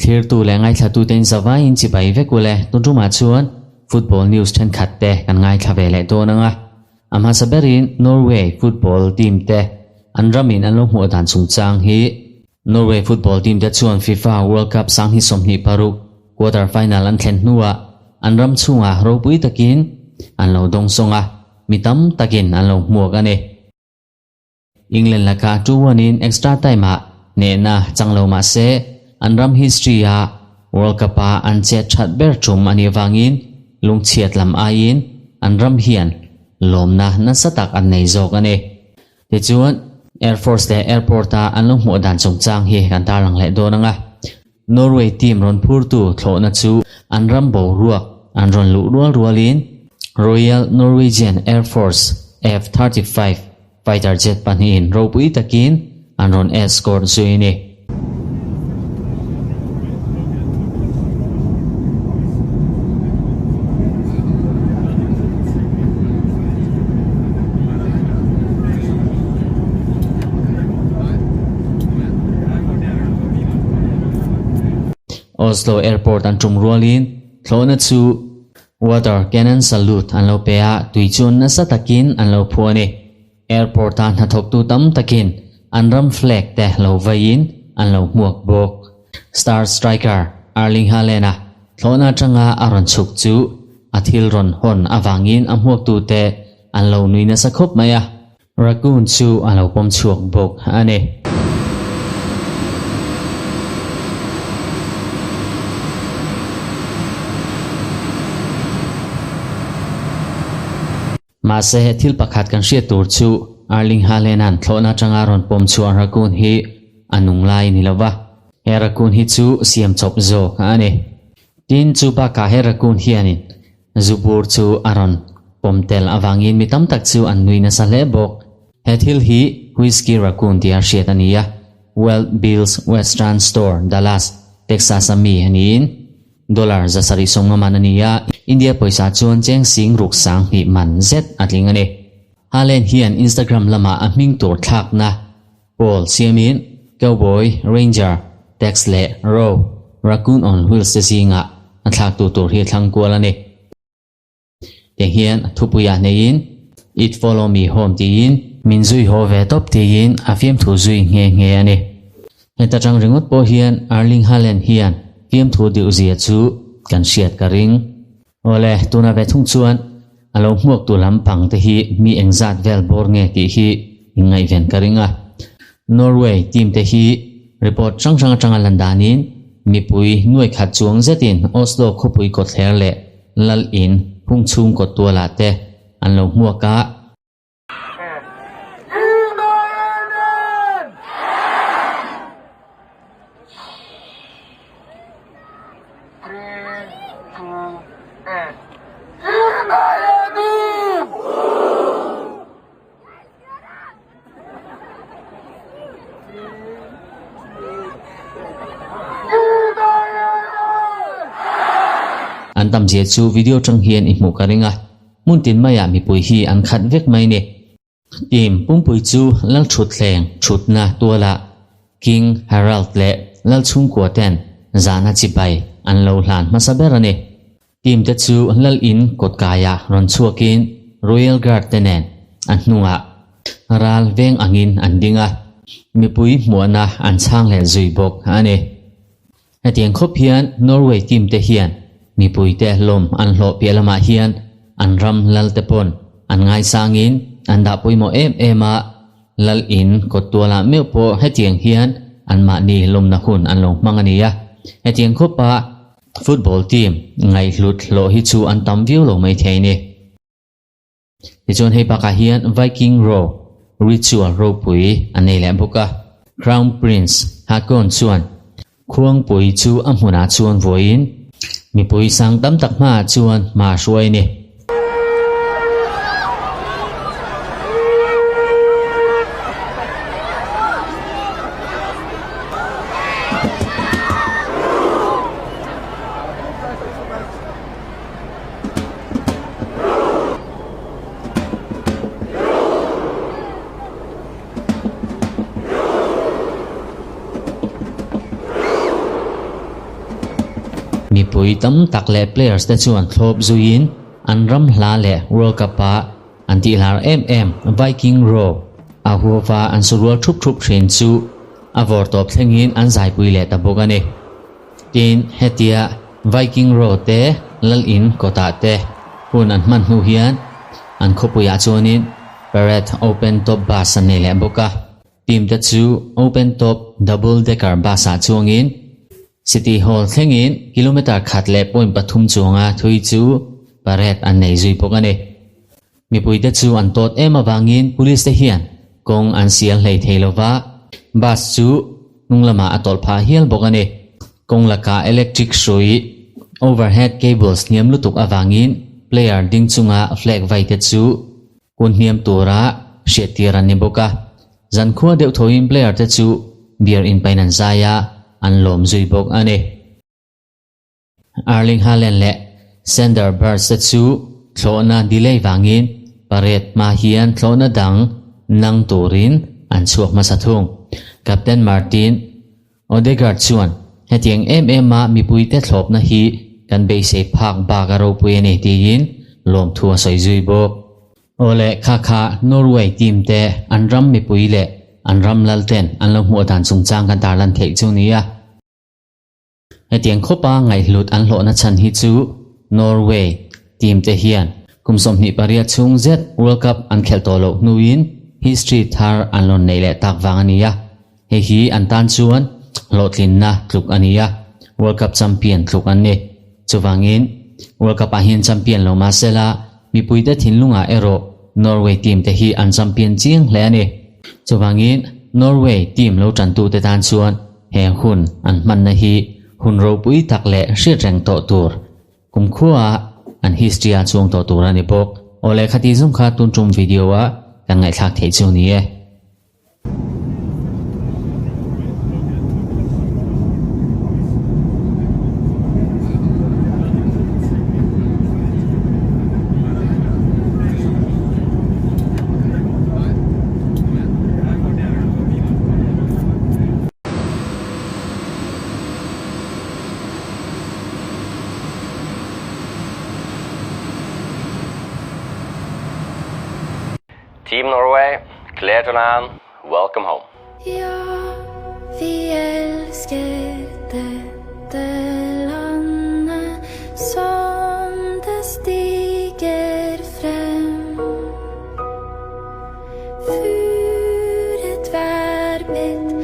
Thlirtu leh ngaithlatute in zavaiin chibai vek ule tun tumah chuan football news thenkhat te kan ngaithla ve leh dawn ang a. A hmasa berin Norway football team te an ramin an lo hmuh dan chungchang hi Norway football team te chuan FIFA World Cup sanghnih 26 quarter final an thlen hnuah an ram chhungah ropui takin an lo dawng sawng a, mi tam takin an lo hmuak a ni. England laka 2-1 in extra time ah hnehna chang lo mah se an ram history ah World Cup ah an chet that ber tum a nih avangin lungchhiat lam aiin an ram hian lawmna nasa tak an nei zawk a ni. Tichuan, Air Force leh Airport a an lo hmuh dan chungchang hi kan tarlang leh dawn ang a. Norway team rawn phurtu thlawhna chu an ram boruak an rawn luh rual rualin Royal Norwegian Air Force F-35 fighter jet pahnihin ropui takin an rawn escort zui a ni. Oslo Airport an tum rualin thlawhna chu water cannon salute an lo pe a, tui chu nasa takin an lo phu a ni. Airport a hnathawktu tam takin an ram flag te lo vaiin an lo hmuak bawk. Star striker Erling Haaland-a thlawhna atanga a rawn chhuk chu a thil rawn hawn avangin a hmuaktute an lo nui nasa khawp mai a. Raccoon chu a lo pawm chhuak bawk a ni. Mahse, thil pakhat kan hriat tur chu Erling Haaland-a'n thlawhna atanga rawn pawm chhuah raccoon hi a nung lai a ni lo va, he raccoon hi chu siam chawp zawk a ni. Tin, chu bakah he raccoon hianin zu bur chu a rawn pawm tel avangin mi tam tak chu an nui nasa hle bawk. He thil hi Whiskey Raccoon tia hriat a ni a, Wild Bill's Western Store, Dallas, Texas-a mi a niin, Dollar 750 man a ni a, India pawisa chuan cheng sing ruk sang hnih man zet a tling a ni. Haaland hian Instagram lamah a hming tur thlakna poll siamin Cowboy, Ranger, Tex leh Roe, Raccoon on Wheels te zingah a thlaktu tur hi a thlang kual a ni. Tiang hian thupuiah neiin It follow me home tiin min zui haw ve tawp tiin a fiamthu zui nghe nghe a ni. Heta tang ringawt pawh hian Erling Haaland hian fiamthu deuh zia chu kan hriat ka ring. Awle, tuna ve thung chuan a lo hmuaktu lampang te hi mi engzat vel bawr nge tih hi inngaihven ka ring a. Norway team te hi report hrang hrang atanga lan danin mipui nuai khat chuang zetin Oslo khawpui kawtthler leh Lal in hung chhung kawt tualah te an lo hmuak a. An tam zia chu video tang hian i hmuh ka ring a, hmun tin maiah mipui hi an khat vek mai ni. Team pumpui chu Lalthutthleng thutna tualah King Harald leh Lalchhungkua ten zahna chibai an lo hlan hmasa ber a ni. Team te chu Lal in kawtkaiah rawn chhuakin Royal Guard te nen a hnungah ral veng angin an ding a, mipui hmuahna an chhang leh zui bawk a ni. Hetiang khawp hian Norway team te hian mipui te lawm an hlawh piah lamah hian an ram lal te pawn an ngaisangin an dah pawimawh em em a, Lal in kawt tualah meuh pawh hetiang hian anmahni lawmna hun an lo hmang a ni a, hetiang khawpa Football team ngaihhlut hlawh hi chu an tam viau lo mai thei a ni. Tichuan hei bakah hian Viking Row ritual ropui a nei leh bawk a. Crown Prince Haakon chuan khuangpui chu a hmunah chuan vawiin mipui sang tam tak hmaah chuan hma a hruai a ni. Mipui tam tak leh players te chuan thlawp zuiin an ram hla leh World Cup a an tihlar em em Viking Row a huava an su rual thup thup thin chu a vawr tawp thlengin an zaipui leh ta bawk a ni. Tin, hetia Viking Row te Lal in kawtah te hun an hman hnu hian an khawpuiah chuanin Parade Open Top Bus an nei leh bawk a. Team te chu Open Top Double Decker Bus ah chuangin City Hall thlengin kilometre khat leh point pathum chuanga thui chu parade an nei zui bawk a ni. Mipuite chu an tawt em avangin police te hian kawng an sial hlei thei lova, bus chu hnung lamah a tawlh phah hial bawk a ni. Kawng lakah electric hrui, overhead cables hniam lutuk avangin player ding chunga flag vai te chu Kun hniam tura hriattir an ni bawk a, zankhua deuh thoin player te chu beer in pain an zai a, an lawm zui bawk a ni. Erling Haaland leh Sander Berge te chu thlawhna delay vangin parade hma hian thlawhna dang nang turin an chhuak hmasa thung. Captain Martin Odegaard chuan, Hetiang em em a mipuite thlawpna hi kan beisei phak bak a ropui a ni tiin lawmthu a sawi zui bawk. Aw le kha kha Norway team te an ram mipui leh an ram lal ten an lo hmuh dan chungchang kan tarlan theih chu nia. Hetiang khawpa ngaihhlut an hlawhna chhan hi chu Norway team te hian kum 28 chhung zet World Cup an khelh tawh loh hnuin history thar an rawn neih leh tak vang a nia. Hei hi an tan chuan hlawhtlinna tluk a ni a, World Cup champion tluk an ni. Chuvangin, World Cup ah hian champion lo mah sela, mipuite thinlungah erawh Norway team te hi an champion chiang hle a ni. Chuvangin, Norway team lo tantute tan chuan he hun an hmanna hi hun ropui tak leh hriat reng tawh tur kumkhua an history a chuang tawh tur a ni bawk. Aw leh khati zawng kha tun tum video a kan ngaihthlak theih chu ni e. Team Norway, clear to land, welcome home. Ja, vi elsker dette landet som det stiger frem. Furet, værbitt.